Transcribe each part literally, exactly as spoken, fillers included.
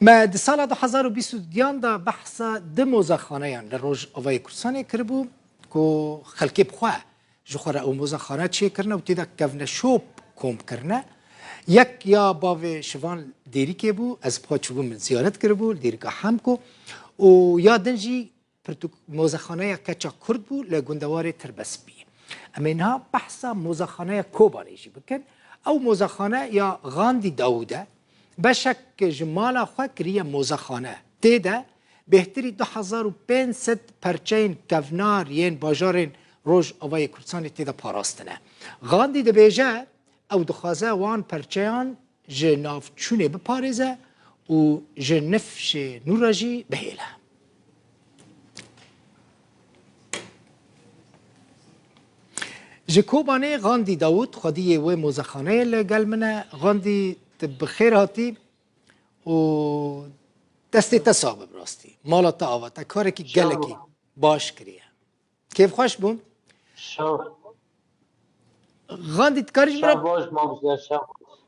Me di sala du hezar û bîst û duyan de behsa du mozexaneyan li Rojavayê Kurdistanê kiribû ku xelkê bi xwe ji xwe re ew mozexane çêkirine û tê de kevneşop kom kirine. Yek ya bavê Şivan Dêrikê bû, ez bi xwe çûbûm ziyaret kiribû li Dêrika Hemko û ya din jî pirtûk mozexaneya keça Kurd bû li gundewarê Tirbespî. Em ê niha behsa mozexaneya Kobanê jî bikin. Ew mozexane ya Gandî Dawûd e. Beşek ji mala xwe kiriye mozexane. Tê de bêhtirî du hezar û pênc sed perçeyên kevnar yên bajarên Rojavayê Kurdistanê tê de parastine. Gandî dibêje, ew dixwaze wan perçeyan ji navçûnê biparêze û ji nifşê nû re jî bihêle. Ji Kobanê Gandî Dawûd, xwediyê wê mozexaneyê li gel min e. Gandî, tu bi xêr hatî û destê te sax be bi rastî. Mala te ava, te karekî gelekî baş kiriye. Kêfxweş bûm. Şev. Gandî, dikarî ji min re... Şev baş, mamoste, şev.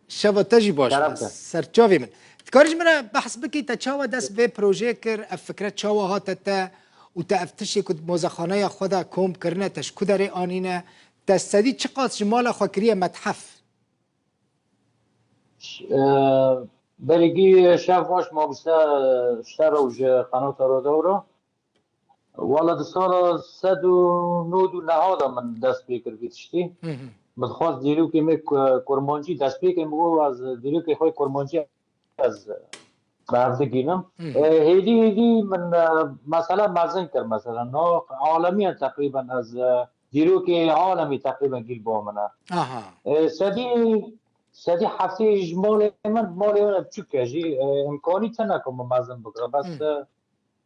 Şeva te jî baş be. Şeref be. Serçavê min. Dikarî ji min re behs bikî, te çawa dest vê projeyê kir, ev fikre çawa hate te û te ev tiştê ku di mozexaneya xwe de kom kirine, te ji ku derê anîne, te sedî çiqas ji mala xwe kiriye methef? Ş-, e, Berî gî şev baş, mamoste, ji te re û ji qenata Rodewro. Wala di sala sed û nod û neh de min dest pê kir vî tiştî. Hı hı. Min dixwest dîrokê me ku-, kurmancî dest pê kirim, got ez dîrokê xwe kurmancî ez bi hev digînim. Hı hı. E, hêdî hêdî min, e, mesela mezin kir, mesela no alemiyan teqrîben ez, e, dîrokê alemî teqrîben gîl bo min e. Aha. E, sedî, sedî heftê ji malê min, malê min biçûk e jî, e, imkanî tune ku min mezin bikira. Bes, Hı. e,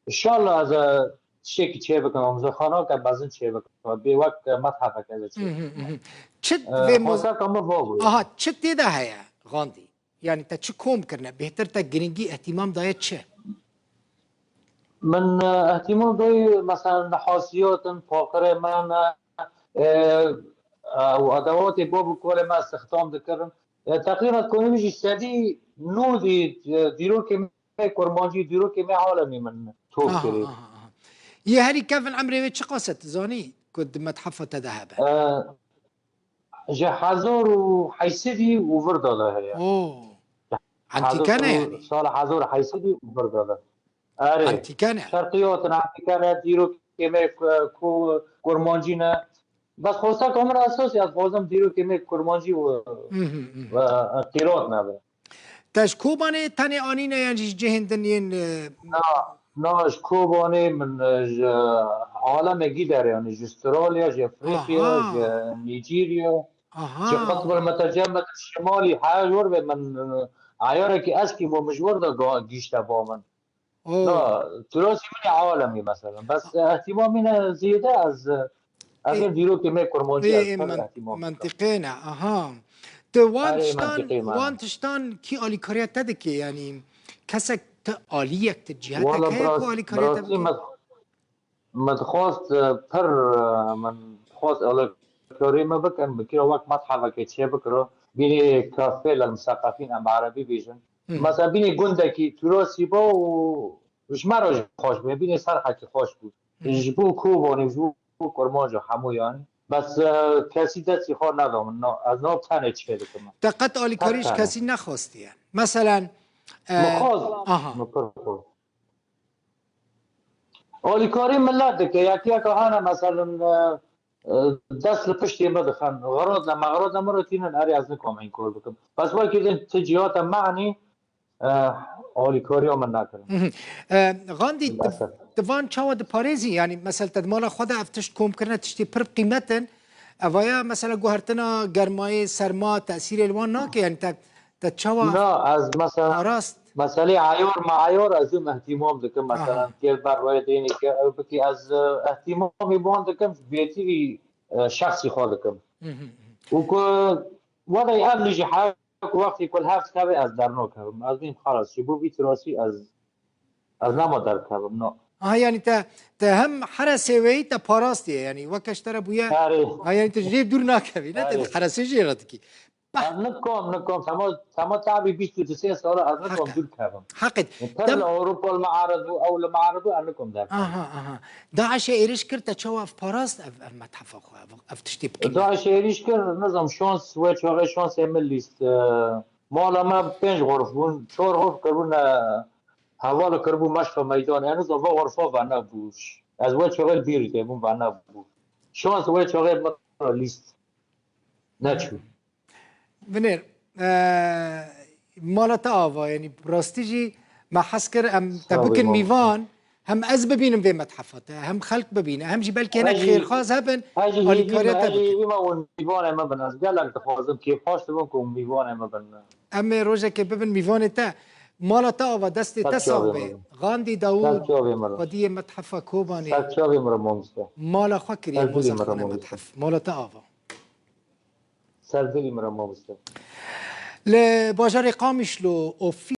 Înşallah ez, e, tiştekî çê bikim, em zixanake mezin çê bikim. Bê wek, e, methefeke ez çê Hı hı, bikim. hı hı. Çi E, vê mo-, xweseka min va bûye. Aha, çi tê de heye, Gandî? Yani te çi kom kirine? Bêhtir te girîngî, îhtîmam daye çi? Min, e, îhtîmam dayê, mesela, nehasiyat in, paqirê me ne, e, e, û edewatê bab û kalê me stixdam dikirin. E, teqrîben konî min jî sedî nodî, e, dîrokê me kurmancî, dîrokê me alemî min top Aha, kirî. aha, aha. Yê herî kevin emrê wê çiqas e, tu zanî ku di methefa te de hebe? E, ji hezar û heysedî û vir de heye. Oo. Entîke ne yani? Sala hezar û heysedî û vir de. Erê. Entîke ne? Şerqiyat in, entîke ne, dîrokê me ku, ku kurmancî ne. Bes xwestek min esasî, ez dixwazim dîrokê me kurmancî û, Hı hı, hı. û qîrat nebe. Te ji Kobanê tenê anîne yan jî ji cihên din yên, e, Na, na, ji Kobanê min, e, ji alemê gî derê, yani ji Australya, ji Afrikya, Aha. ji Nîjerya, Aha. ji Qutb el-Mutecamed el-Şimalî, her jor ve min, e, eyarekî eskî bo min ji wir de ga-, gîşte ba min. Oo. Na, turasî min ê alemî mesela. Bes, e, îhtîmamî ne zêde ez, e, ez Ê, ê dîrokê me kurmancî ê, ez pir men-, îhtîmam dikim. Mentîqê ne, aha. Tu wan Erê, tiştan, mentîqê me wan ne. tiştan kî alîkariya te dike? Yanî kesek, tu aliyek, tu cihetek Wala heye ku biraz, alîkariya te biraz bike? me, me dixwast, e, pir, e, min dixwast alîkarî me bikin, min kira wek methefekê çê bikiro. Bînê kafê lil museqefîn em erebî bêjin. Hı hı. Mesela bînê gundekî turasî bo û ji me re jî xweş bû, bînê serhekî xweş bû. Hı hı. Ji bo Kobanê, ji bo Kurmanca hemû yanî. Bes, e, kesî destî xwe neda min, na, ez nav tenê çê dikim. Te qet alîkarî ji Qet tenê. kesî nexwastiye? Meselen, e, Min xwest, aha. Min pir xwest. Alîkarî milet dike, yek yeka hene, meselen, e, e, dest li piştê me dixin. Xirot ne, mexrot ne, min re tînin, erê ez nikom înkor bikim. Bes wekî din ti cihata me'nî, e, alîkariya min nekirin. Mhm. E, Gandî, tu, Lilesef. tu van çawa diparêzî? Yanî, mesela, te di mala xwe de ev tişt kom kirine, tiştê pir qîmet in. Evaya, mesela, guhertina germayê, serma, tesîrê li wan nake? Yanî, te, te çawa Na, ez mesela, parast? meselê eyar me eyar ez û îhtîmam dikim. Aha. Mesela, gel ber rê dênê ke ew bikî, ez, e, îhtîmamê wan dikim, bêtirî, e, şexsî xwe dikim. Mhm, mhm. Û ku Wele ev jî her ku wextê ku li hev dikeve ez dernakevim. Ez bîm xelas, ji bo vî tirasî ez, ez nema derkevim, no. Aha, yanî te, te hem heresê weyî te parastiye, yanî weke ji te re bûye. Erê. Ha, yanî tu ji rê dûr nakevî, ne? Te Erê. di heresê jê re dikî. Ez nikom, nikom. Tema, tema tabî bîst û du sê sala ez nikom dûr kevim. Heqît. Pir li Ewropa li mearid bû, ew li mearid bû, ez nikom derkevim. Aha, aha. DAIŞê êrîş kir te çawa ev parast ev, ev methefa xwe, ev, ev tiştê bikîne? DAIŞê êrîş kir, nizam şans, wê çaxê şansê min lîst. E, mala me pênc xurf bûn, çar xurf kiribûne heval kiribû meşqa meydanê. Ez nizam va xurfa venebû. Ez wê çaxê bîr têbûm, venebû. Şans wê çaxê min lîst. Neçû. Binêr, e, mala te ava, yanî rastî jî me hez kir em te bikin mîvan, hem ez bibînim vê methefa te, hem xelk bibîne, hem jî belkî hinek xêrxwaz hebin, alîkariya te bikin. Wî me û mîvanê me bin. Ez gelek dixwazim, kêfxweş dibim ku mîvanê me bin. Em ê rojekê bibin mîvanê te. Mala te ava, destê te sax be. Gandî Dawûd, xwediyê methefa Kobanê. Ser çavê min re mamoste. Mala xwe kiriye, ser dilê min re mamoste. Mala te ava. Ser dilê min re mamoste. Li bajarê Qamişlo ofîs